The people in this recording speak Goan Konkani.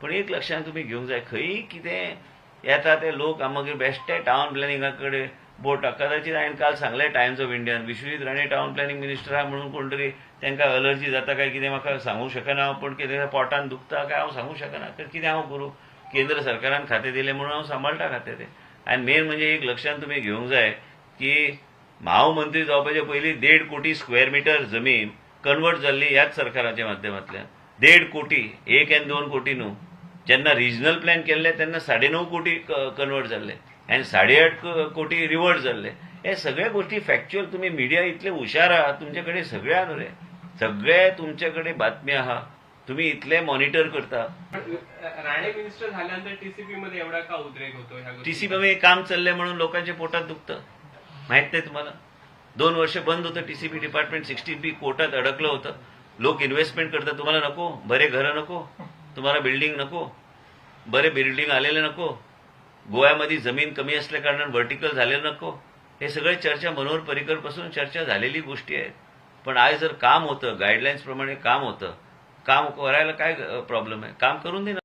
पण एक लक्षांत तुमी घेवंक जाय, खंय कितें येता ते लोक मागीर बेश्टे टावन प्लॅनिंगा कडेन बोट. कदाचित हांवें काल सांगलें टायम्स ऑफ इंडियान, Vishwajit Rane town planning minister आहा म्हणून कोण तरी तांकां अलर्जी जाता काय कितें म्हाका सांगूंक शकना हांव, पण कितें पोटान दुखता काय हांव सांगूंक शकना. तर कितें हांव करूं, केंद्र सरकारान खातें दिलें म्हणून हांव सांबाळटा खातें तें. आनी मेन म्हणजे एक लक्षांत तुमी घेवंक जाय की हांव मंत्री जावपाचे पयलीं 1.5 कोटी स्क्वेअर मिटर जमीन कन्वर्ट जाल्ली ह्याच सरकाराच्या माध्यमांतल्यान. 1.5 कोटी, 1 आनी 2 कोटी न्हू. जेन्ना रिजनल प्लॅन केल्ले तेन्ना 9.5 कोटी कन्वर्ट जाल्ले आनी 8.5 कोटी रिवर्ट जाल्ले. हे सगळे गोष्टी फॅक्च्युअल. तुमी मिडिया इतले हुशार आहात, तुमचे कडेन सगळे आहा न्हू रे, सगळे तुमचे कडेन बातमी आहा, तुम्ही इतले मॉनिटर करता. राणे मिनिस्टर झाल्यानंतर टीसीपी मध्ये एवढा का उद्रेक होतो ह्या गोष्टी? टीसीपी काम चाललंय म्हणून लोकांच्या पोटात दुखतं, माहित नाही तुम्हाला. 2 वर्ष बंद होतं टीसीपी डिपार्टमेंट, 16B कोर्टात अडकलं होतं. लोक इन्व्हेस्टमेंट करतात, तुम्हाला नको बरे घरं, नको तुम्हाला बिल्डिंग, नको बरे बिल्डिंग आलेले, नको गोव्यामध्ये जमीन कमी असल्या कारणानं व्हर्टिकल झालेलं नको. हे सगळे चर्चा मनोहर पर्रीकर पासून चर्चा झालेली गोष्टी आहेत. पण आज जर काम होतं, गाईडलाईन्स प्रमाणे काम होतं, काम करायला काय प्रॉब्लेम आहे? काम करून दे ना.